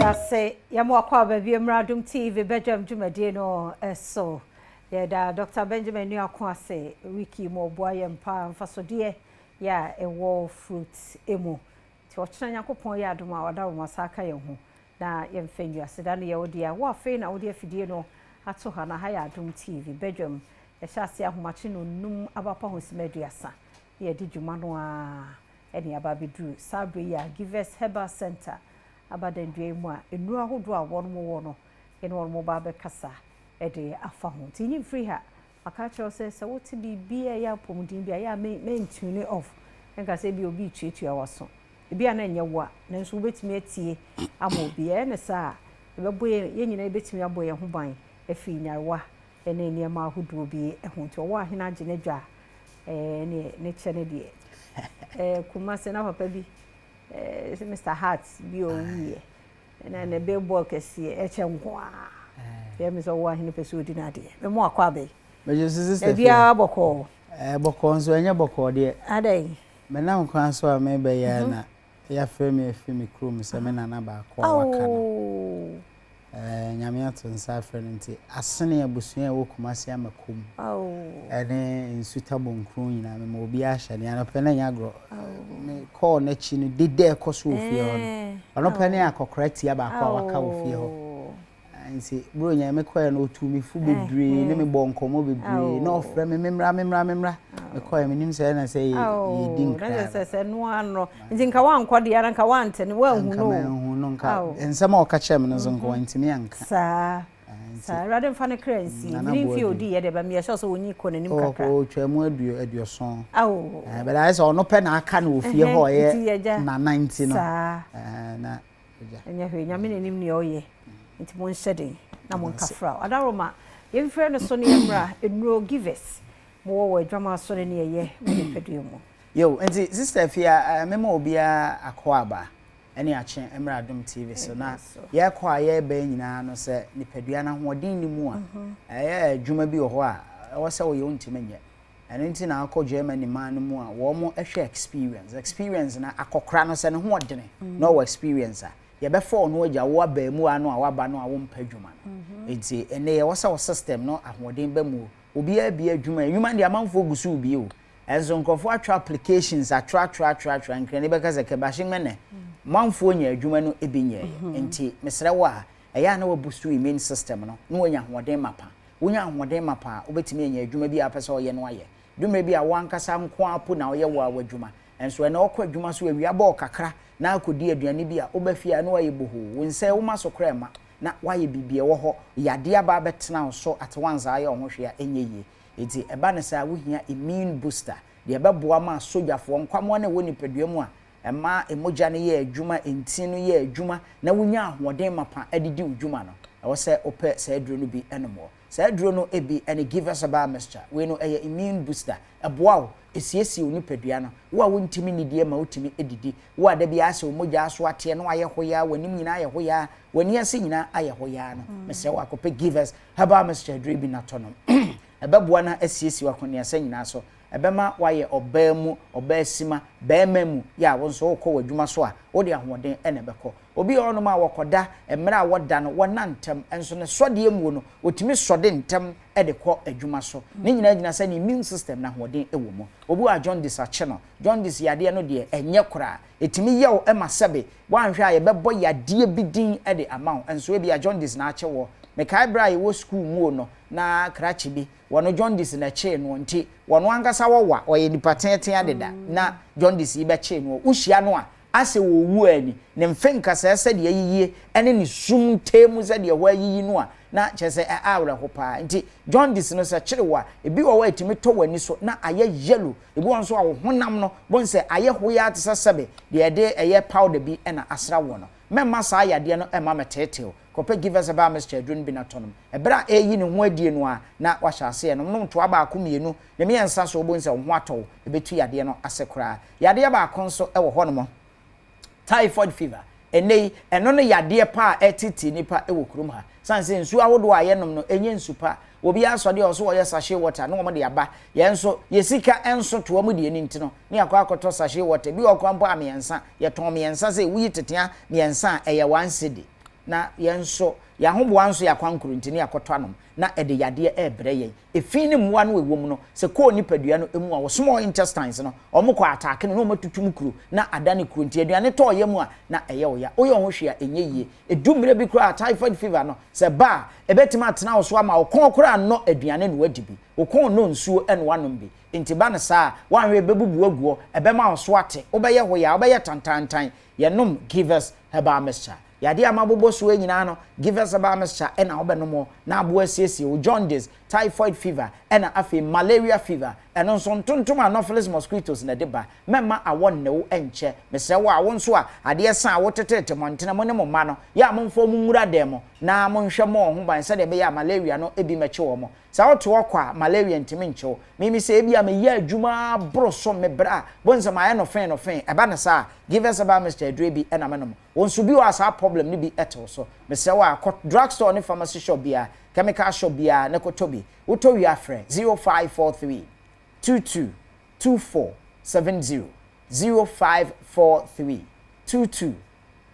Yɛda yɛma wakɔ aba bi mmra Adom TV bɛdwam dwumadie no so. Yɛda Dr. Benjamin Nuako ase wiki mu ɔboa yɛn paa mfasodeɛ yɛ a ɛwɔ fruit mu. Nti ɔkyena Nyankopɔn yɛ adom a ɔda wɔn asa aka yɛn ho na yɛmfa nnuase da no yɛ wo deɛ wo afei na wode afidie no ato ha na ha yɛ Adom TV bɛdwam. Yɛhyɛ ase ahomakye no 5 abapa ho sima 30. Yɛde dwuma no a ɛne aba abɛduru saa berɛ yi a Givers Herbal Center abadandua yi mu a nnuro ahodoɔ a wɔn wɔ no yɛne wɔn ba abɛkasa ɛde afa ho. Nti nyi mfiri ha aka kyerɛw sɛ sɛ wote biribi a ɛyɛ apɔmuden bi a ɛyɛ a mentune off nka sɛ bi obi tuatua w'aso ebi a na ɛnyɛ wo a nanso wobɛtumi atie ama obi ɛyɛ ne saa a ɛbɛbɔ yɛn nyinaa yɛbɛtumi abɔ yɛn ho ban afiri nyarewa ne nneɛma ahodoɔ bi ho. Nti ɔwɔ ahene agye n'adwa a ne ne kyɛ ne deɛ Kumase na papa bi Mr. Hart bi ɔwuiɛ ɛna ne billboard kɛseɛ ɛkyɛ nko a yɛ mi sɛ ɔwɔ ahene pɛ sɛ ɔdi n'adeɛ mɛmo akɔ abɛyi Mɛgye so sister fie. Ebiara bɔkɔɔ. Bɔkɔɔ nso ɛnyɛ bɔkɔɔ deɛ. Adɛn? Menam kwan so a mebɛyɛ na yɛafrɛ me afi me kurom sɛ me nana baako a waka no. Nyame ato nsa afrɛ no nti asene abusua a ɛwɔ Kumasi Amakom ɛne Nsuta Bonkron nyinaa mema obiara hyɛ ne anɔpɛ na ɛnyɛ agorɔ. Me kɔɔ n'akyi no deda ɛkɔ so wɔ fie hɔ no. Ɔno pɛ ne akɔkora tia baako a waka wɔ fie hɔ. Nti bro nya me kɔɛ no otu me fu bebree ne me bɔ nkɔmmɔ bebree na ɔfrɛ me memra memra memra. Me kɔɛ me nim sɛ na sɛ yɛdi nkra. Na sɛ sɛ no ano. Nti nka wankɔ deɛ na nka wante no wanhu no. Nka manhu no nka nsɛm a ɔka kyerɛ me no nso nka wantumi anka. Saa. Saa Awurade mfa ne kra nsi. Mene mfie odi yɛ deɛ ba meyɛ sure sɛ wɔnyi kɔ n'anim kakra. Ɔtwa mu 70. Bɛda ayɛ sɛ ɔno pɛ na aka no wɔ fie hɔ ɔyɛ nana nti no. Saa. Na ɛnyɛ hwee Nyame n'anim nea ɔyɛ. Nti monhyɛ den na monkafra. Adaroma yɛmfrɛ no so ne yɛmmra nnuro Givers mowɔ wɔ adwama so ne ne ɛyɛ wɔ nipadua mu. Yo, nti sister fia mema obiara akɔ aba ɛne akye mmra Adom TV so na yɛkɔ a yɛbɛn nyinaa no sɛ nipadua no ahoɔden ni mu a ɛyɛ adwuma bi wɔ hɔ a ɛwɔ sɛ woyɛ wontumi nyɛ. Ɛno nti na akɔ Germany man no mu a wɔn hwɛ experience na akɔkora no sɛ ne ho ɔdene na ɔwɔ experience a yɛbɛfa ɔno agya wo aba mu ano a waba no a wompɛ adwuma no. Nti ɛnɛ yɛwɔ sɛ wo system no ahoɔden ba mu. Obiara bi adwuma adwuma deɛ amanfoɔ gu so bi o. Ɛnso nkurɔfoɔ atwa applications atwa atwa atwa atwa nkrani bɛka sɛ kɛbahye mɛnɛ manfoɔ nya adwuma no ebi nyɛeɛ. Nti mesrɛ wo a ɛyɛ a na wabusu immune system no na wanya ahoɔden mapa. Wonya ahoɔden mapa a wobɛtumi anya adwuma bi a wopɛ sɛ ɔyɛ no ayɛ. Dumire bi a wo ankasa nko ara po na ɔyɛ wo a w'adwuma. Ɛnso ɛnɛ ɔkɔ adwuma so awia bɔɔ kakra na akɔdi aduane bi a woba fie a na wayɛ bohoo. Wo nsa wo ma so koraa ma na wayɛ biribi ɛwɔ hɔ. Yadeɛ aba abɛtena wo so ate wansa ayɛ wo ho hwee a ɛnyɛ yie. Nti ɛba ne saa wohia immune booster deɛ ɛbɛboa ma sogyafoɔ nkwamoa no ɛwɔ nipadua mu a ɛma emogya no yɛ adwuma, ntin no yɛ adwuma na wonya ahoɔden mapa de di wo dwuma no. Ɛwɔ sɛ wopɛ saa aduro no bi nom wɔ. Saa aduro no bi ne Givers Herbal Mixture. Wei no ɛyɛ immune booster. Ɛboa wo, ɛsiesie wo nipadua no. Wo a wontumi nnidie ma wotumi didi. Wo a da biara sɛ wo mogya so ateɛ na wayɛ hoyaa, w'anim nyinaa ayɛ hoyaa, w'ani ase nyinaa ayɛ hoyaa no, mesrɛ wo akɔpɛ Givers Herbal Mixture aduro bi na tɔ nom. Ɛbɛboa na asiesie w'akɔneasa nyinaa so. Ɛbɛma woayɛ ɔbaa mu, ɔbaa sima, barima mu, yɛ a wo nso wokɔ w'adwuma so a, wode ahoɔden na ɛbɛkɔ. Obi wɔ hɔnom a wɔkɔda, mmerɛ a wɔda no, wɔnna ntɛm, nso ne sɔdeɛ muo no, wɔtumi sɔde ntɛm de kɔ adwuma so. Ne nyinaa gyina sɛ ne immune system no ahoɔden wɔ mu. Obi wɔ a jaundice akye no. Jaundice yadeɛ no deɛ, ɛnyɛ koraa. Ɛtumi yɛ wo ma sɛbe woanhwɛ a yɛbɛbɔ yadeɛ bi din de ama wo, nso ebia jaundice na akye woɔ. Mekae berɛ a yɛwɔ sukuu muo no, na krakye bi, wɔno jaundice na ɛkyee noɔ, nti wɔno ankasa wɔwa, ɔyɛ nipa teatea deda, na jaundice yi bɛkyee noɔ. Wohyia no a, asɛ ɔrewu ara ni, ne mfe nkasɛɛ sɛdeɛ ayiyie ne ne sum ntee mu sɛdeɛ ɛhɔ ayiyi no a, na kyerɛ sɛ ɛyɛ awerɛho paa. Nti jaundice no sɛ kyere wo a, ebi wɔ hɔ a ɛtumi tɔ w'ani so na ayɛ yellow, ebi wɔ hɔ nso a wo honam no, bohu sɛ ayɛ hoyaa te sɛ sɛbe deɛ yɛde ɛyɛ powder bi na asra woɔ no. Mɛmma saa yadeɛ no mma mɛteetee wo. Kɔpɛ Givers Herbal Mixture aduro no bi na tɔ nom. Ɛberɛ a ɛreyi ne ho adie no ara na wahyɛ aseɛ nom. Nom toa baako, mmienu, ne mmiɛnsa so wobɛhu sɛ wo ho atɔ wo. Ɛbɛtu yadeɛ no ase koraa. Yadeɛ baako nso wɔ hɔnom, typhoid fever. Ɛnnɛ yi, ɛno ne yadeɛ pa a ɛretete nnipa wɔ kurom ha. Sane sɛ nsuo ahodoɔ a yɛnom no, ɛnyɛ nsu pa. Obiara sɔ deɛ ɔso ɔyɛ sachet water na wɔde aba. Yɛn nso, yɛn sika nso toa mu deɛ no nti no, na yɛakɔ akɔtɔ sachet water. Bi wɔ hɔ koraa mpo a mmiɛnsa, yɛtɔn mmiɛnsa sɛ woyi tetea mmiɛnsa a, ɛyɛ 1 cedi. Na yɛn nso, yɛn ahoboa nso yɛ akwankoro nti ne yɛakɔtɔ anom, na ɛde yadeɛ rebrɛ yɛn. Efi ne mmoa no a ɛwɔ mu no, sɛ ɛkɔ onipadua no mu a, wɔ small intestines no, wɔkɔ attack no na wɔatutu mu kuro na adane kuro. Nti aduane tɔ ɔyam a, na ɛyɛ wo ya. Woyɛ wo ho hwee a, ɛnyɛ yie. Ɛdu mmerɛ bi koraa a, typhoid fever no, sɛ ɛba a, ɛbɛtumi atena wo so ama wo kɔn koraa nnɔ aduane na woadi bi. Wo kɔn nnɔ nsuo na woanom bi. Nti ba no saa a, woanhwɛ a ɛbɛbubu agu hɔ, ɛbɛma wo so ate, wobɛyɛ hoyaa, wobɛyɛ tantaantan. Yɛnom Givers Herbal Mixture. Yadeɛ a mabobɔ soɔ yi nyinaa no, Givers Herbal Mixture na wobɛnom na aboa asiesie wo jaundice, typhoid fever, ɛna afei malaria fever. Ɛno nso, ntontom Anopheles mosquitoes na ɛde ba. Mɛmma awɔ nne wo nkyɛ. Mesrɛ wo a, wo nso a adeɛ sa a woteteete mmɔntene, mo ne mo mma no, yɛ a momfa wɔn nwura dan mu na monhwɛ mmɔ wɔn ho ban sɛdeɛ ɛbɛyɛ a malaria no bi mmɛkye wɔn. Sɛ wote hɔ kwa a, malaria ntumi nkye wo. Mimi sɛ ebia meyɛ adwuma ara boro so, mebrɛ a, bohu sɛ mayɛ nofee nofee. Ɛba no saa a, Givers Herbal Mixture aduro bi na menom. Wo nso bi wɔ hɔ a saa problem no bi te wo so. Mesrɛ wo a, kɔ drug store ne pharmacy shop biara, chemical shop biara na kɔtɔ bi. Wotɔ wie a frɛ 0543 22 24 70, 0543 22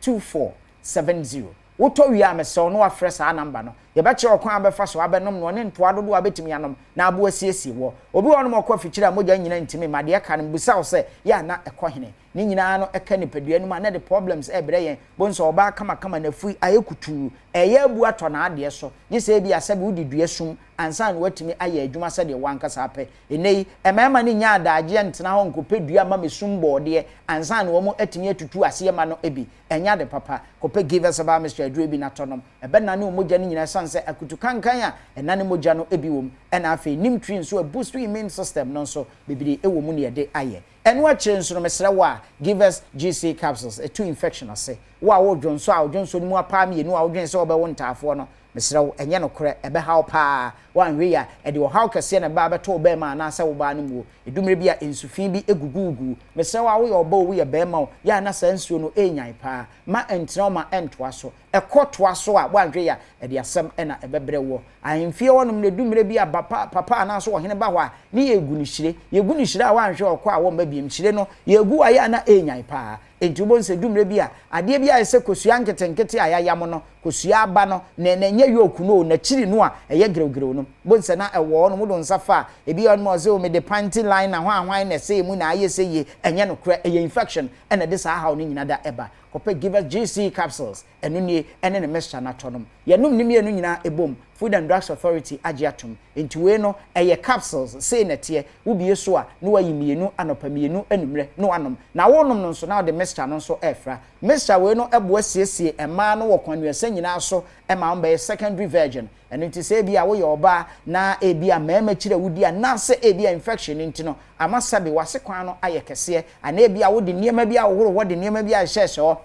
24 70. Wotɔ wie a mesrɛ wo na wafrɛ saa number no. Yɛbɛkyerɛ wo kwan a wobɛfa so abɛnom no ne ntoa dodoɔ a wobɛtumi anom na aboa asiesie woɔ. Obi wɔ hɔnom a ɔkɔ afikyire a mogya nnyina ntumi mma deɛ ɛka no mebisa wo sɛ yɛ a na ɛkɔ hene? Ne nyinaa no ɛka nipadua no mu a na ɛde problems ɛrebrɛ yɛn. Bohu sɛ ɔbaa kamakama n'afui ayɛ kutuu, ɛreyɛ abu atɔ n'adeɛ so. Gye sɛ ebia sɛbe wode dua sum ansa na watumi ayɛ adwuma sɛdeɛ wo ankasa pɛ. Ɛnnɛ yi, mmarima no nnya adagyeɛ ntena hɔ nkɔpɛ dua mma mesum bɔɔdeɛ ansa na wɔn atumi atutu aseɛ ma no bi. Ɛnyɛ ade papa. Kɔpɛ Givers Herbal Mixture aduro bi na tɔ nom. Ɛbɛnane wo mogya no nyinaa ɛsiane sɛ akutu kankan a ɛnane mogya no bi wɔ mu. Ɛna afei neem tree nso ɛboost immune system no nso bebree wɔ mu na yɛde ayɛ. Ɛno akyire nso no mesrɛ wo a Givers GC capsules ɛtu infection ase. Wo a wodwonsɔ a wodwonsɔ no mu apaa mmienu a wodwene sɛ wobɛwo ntaafoɔ no, mesrɛ wo ɛnyɛ nokorɛ, ɛbɛha wo paa. Woanhwɛ yie a ɛde ɔhaw kɛseɛ na ɛbɛba abɛto wo barima anaasɛ wo baa no muo. Ɛdu mmerɛ bi a nsu fi bi gugu wo gu. Mesrɛ wo a woyɛ ɔba o woyɛ barima o, yɛ a na saa nsuo no ɛrenyan paa. Mma ɛntena wo ma ɛntoa so. Ɛkɔ toa so a, woanhwɛ yie a, ɛde asɛm na ɛbɛbrɛ woɔ. Ahemfie hɔnom no, ɛdu mmerɛ bi a papa, papa anaasɛ ɔhene ba hɔ a, ne yɛregu no hyire. Yɛgu no hyire a, woanhwɛ a ɔkɔ a wɔmma biom. Hyire no, yɛregu a, ɛyɛ a na ɛrenyan paa. Enti wobɛhu sɛ ɛdu mmerɛ bi a, adeɛ bi ayɛ sɛ kosua nketenkete a yɛayam no, kosua aba no, na na ɛnyɛ yolk no o, n'akyiri no a ɛyɛ gerewgerew no, wobɛhu sɛ na ɛwɔ hɔnom, wode wo nsa fa a, ebi wɔ hɔnom a ɔse o mede panty liner hwan hwan na ɛsɛe mu na ayɛ sɛ yie, ɛnyɛ nokorɛ, ɛyɛ infection na ɛde saa haw no nyina da ɛba. Kɔpɛ Givers GC capsules, ɛno nie, ɛne ne mixture no atɔ nom. Yɛnom ne mmienu nyinaa ɛbom, Food and Drugs Authority agye atom. Enti wei no, ɛyɛ capsules, sei na ɛteɛ, wobue so a, na wayi mmienu anɔpa, mmienu anwummerɛ, na wanom. Na worenom no nso, na wode mixture no nso refra. Mixture wei no boa siesie mmaa no wɔ kwannuasa nyinaa so ma wɔbɛyɛ secondary virgin. Ɛno nti sɛ ebia woyɛ ɔbaa na ebia mmarima kyiri a wodi anaasɛ ebia infection no nti no ama sɛbe w'ase kwan no ayɛ kɛseɛ anaa ebia wode nneɛma bi ahohoro hɔ de nneɛma bi ahyehyɛhyɛ hɔ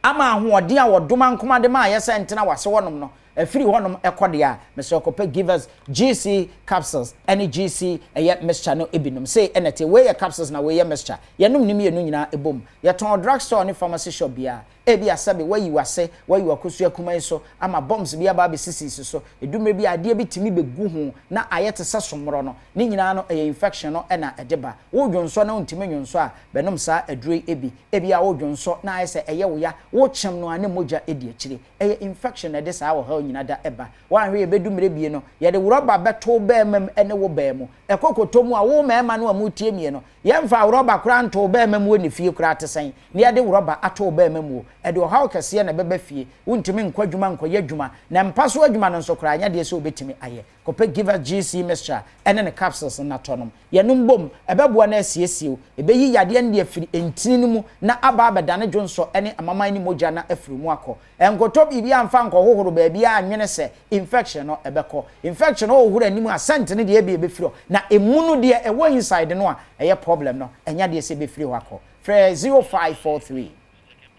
ama ahoɔden a wɔdom ankoma de ma ayɛ sɛ ntena w'ase hɔnom no afiri hɔnom kɔ deɛ a, mesrɛ wo kɔpɛ Givers GC capsules ne GC ɛyɛ mixture no bi nom. Sei na ɛteɛ, wei yɛ capsules na wei yɛ mixture. Yɛnom ne mmienu nyinaa bom. Yɛtɔn wɔ drug store ne pharmacy shop biara. Ebia sɛbe woayi w'ase, woayi w'akosua kumaa yi so ama bombs bi aba abɛsisisisi so. Ɛdu mmerɛ bi a adeɛ bi tumi bɛgu ho na ayɛ te sɛ somorɔ no. Ne nyinaa no ɛyɛ infection no na ɛde ba. Woredwonsɔ na wontumi nwonsɔ a, bɛnom saa aduro yi bi. Ebia woredwonsɔ na ayɛ sɛ ɛyɛ wo ya, worekyem no a ne mogya di akyire. Ɛyɛ infection na ɛde saa ɔhaw nyina da ba. Woanhwɛ yɛbɛdu mmerɛ bie no, yɛde worɔba bɛto wo barima mu ne wo baa mu. Ɛkɔ kɔtɔ mu a, wo mmarima no a moretie mie no, yɛmfaa worɔba koraa ntoo wo barima mu wɔ ne fie koraa te sɛn na yɛde worɔba ato wo barima mu o. Ɛde ɔhaw kɛseɛ na ɛbɛba fie. Wontumi nkɔ adwuma nkɔyɛ adwuma, na mpa so adwuma no nso koraa ɛnyɛ adeɛ sɛ wobɛtumi ayɛ. Kɔpɛ Givers GC mixture ne ne capsules no na tɔ nom. Yɛnom bom, ɛbɛboa na asiesie wo. Ɛbɛyi yadeɛ no de afiri ntini no mu na aba abɛdane dwonsɔ ne amaman ne mogya na afiri mu akɔ. Nkɔtɔ biribiara mfa nkɔhohoro baabiara nnwene sɛ infection no ɛbɛkɔ. Infection no wohohoro anim a scent no deɛ ebia ɛbɛfiri hɔ na ɛmu no deɛ ɛwɔ inside no a ɛyɛ problem no ɛnyɛ adeɛ sɛ ɛbɛfiri hɔ akɔ. Frɛ 0543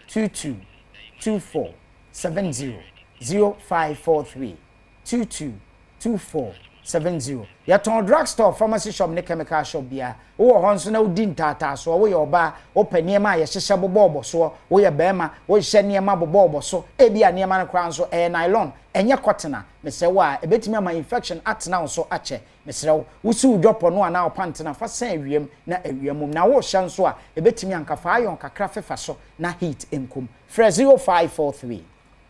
22 24 70, 0543 22 24 70. Yɛtɔn drug store, pharmacy shop ne chemical shop biara. Wowɔ hɔ nso na wodi ntaataasoɔ, woyɛ ɔbaa, wopɛ nneɛma a yɛhyehyɛ bobɔɔbɔ soɔ, woyɛ barima, wohyehyɛ nneɛma bobɔɔbɔ so, ebia nneɛma no koraa nso ɛyɛ nylon, ɛnyɛ cotton a, mesrɛ wo a, ɛbɛtumi ama infection atena wo so akyɛ. Mesrɛ wo, wosi wo dwɔpɔ no anaa wo pant no a, fa sɛn awia mu na awia mmom. Na worehyɛ nso a, ɛbɛtumi anka fa iron kakra fefa so na heat nkɔ mu. Frɛ 0543.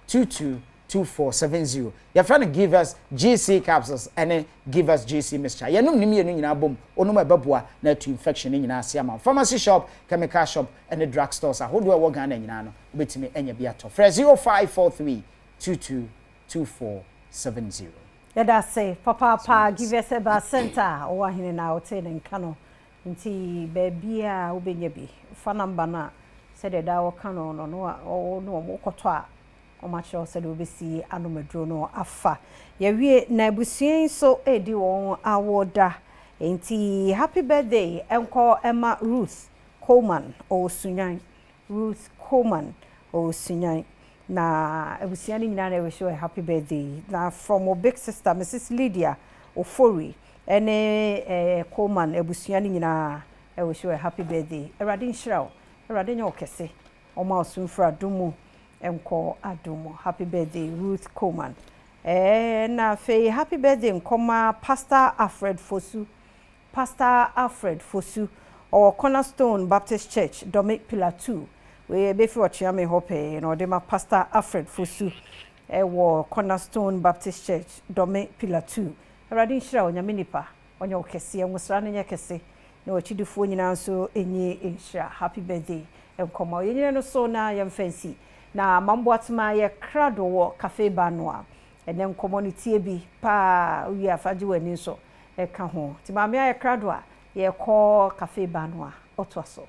22 2470. Yɛfrɛ no Givers GC capsules ɛne Givers GC mixture. Yɛnom ne mmienu nyinaa bom, onom ɛbɛboa na atu infection no nyinaa ase ama. Pharmacy shop, chemical shop ɛne drug stores ahodoɔ a ɛwɔ Ghana nyinaa no, wobɛtumi anya bi atɔ. Frɛ 0543 22 2470. Yɛda ase papaapa. Givers Herbal Center a ɔwɔ ahene na ɔte ne nka no, nti baabi a wobɛnya bi, fa number no a sɛdeɛ daa wɔka no ɔwɔ ne wɔn wokɔtɔ a, wɔn akyerɛ wo sɛdeɛ wobɛsi anom aduro no afa. Yɛwie na abusua yi nso redi wɔn awoda, nti happy birthday nkɔ ɛma Ruth Coleman, ɔwɔ Sunyan. Ruth Coleman, ɔwɔ Sunyan, na abusua no nyinaa na ɛwɔ happy birthday na from o big sister Mrs Lydia Ofori ɛne Coleman abusua no nyinaa ɛwɔ show happy birthday. Awurade nhyira wo, Awurade nyɛ wo kɛse, ɔma ɔso mfiri adom mu nkɔ adom mu. Happy birthday, Ruth Coleman. Na afei happy birthday nkɔma Pastor Alfred Fosu. Pastor Alfred Fosu, ɔwɔ Cornerstone Baptist Church, Dome Pillar 2. Wei ebɛfiri Ɔkyeame hɔ pɛɛ na ɔde ma Pastor Alfred Fosu ɛwɔ Cornerstone Baptist Church, Dome Pillar 2. Awurade nhyira wo, Nyame nipa ɔnyɛ wo kɛseɛ, nwosra no nyɛ kɛse na wɔakyidifoɔ nyinaa nso ɛnyi nhyira. Happy birthday nkɔmmɔ yɛnyina no so na yɛmfa nsi na Mamboatema yɛ krado wɔ Cafe Bar no a ɛnɛ nkɔmmɔ no tie bi paa wowie afa gye w'ani nso ɛka ho. Nti maame ayɛ krado a yɛkɔ Cafe Bar no a ɔtoa so.